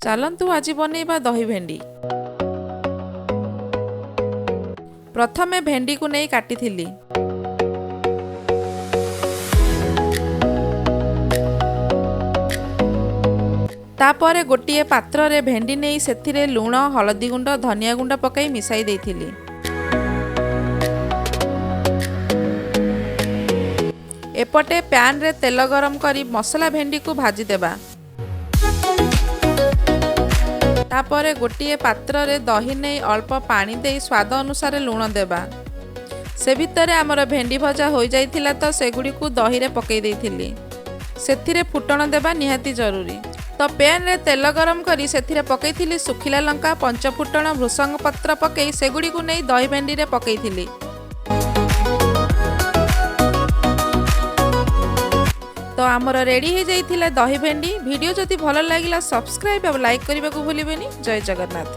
ଚାଲନ୍ତୁ, ଆଜି ବନେଇବା ଦହି ଭେଣ୍ଡି। ପ୍ରଥମେ ଭେଣ୍ଡିକୁ ନେଇ କାଟିଥିଲି। ତାପରେ ଗୋଟିଏ ପାତ୍ରରେ ଭେଣ୍ଡି ନେଇ ସେଥିରେ ଲୁଣ, ହଳଦୀ ଗୁଣ୍ଡ, ଧନିଆ ଗୁଣ୍ଡ ପକାଇ ମିଶାଇ ଦେଇଥିଲି। ଏପଟେ ପ୍ୟାନରେ ତେଲ ଗରମ କରି ମସଲା ଭେଣ୍ଡିକୁ ଭାଜିଦେବା। ତାପରେ ଗୋଟିଏ ପାତ୍ରରେ ଦହି ନେଇ ଅଳ୍ପ ପାଣି ଦେଇ ସ୍ୱାଦ ଅନୁସାରେ ଲୁଣ ଦେବା। ସେ ଭିତରେ ଆମର ଭେଣ୍ଡି ଭଜା ହୋଇଯାଇଥିଲା, ତ ସେଗୁଡ଼ିକୁ ଦହିରେ ପକାଇ ଦେଇଥିଲି। ସେଥିରେ ଫୁଟଣ ଦେବା ନିହାତି ଜରୁରୀ। ତ ପ୍ୟାନରେ ତେଲ ଗରମ କରି ସେଥିରେ ପକାଇଥିଲି ଶୁଖିଲା ଲଙ୍କା, ପଞ୍ଚଫୁଟଣ, ଭୃସଙ୍ଗ ପତ୍ର ପକାଇ ସେଗୁଡ଼ିକୁ ନେଇ ଦହି ଭେଣ୍ଡିରେ ପକାଇଥିଲି। ତ ଆମର ରେଡ଼ି ହେଇଯାଇଥିଲା ଦହି ଭେଣ୍ଡି। ଭିଡ଼ିଓ ଯଦି ଭଲ ଲାଗିଲା, ସବସ୍କ୍ରାଇବ୍ ଆଉ ଲାଇକ୍ କରିବାକୁ ଭୁଲିବେନି। ଜୟ ଜଗନ୍ନାଥ।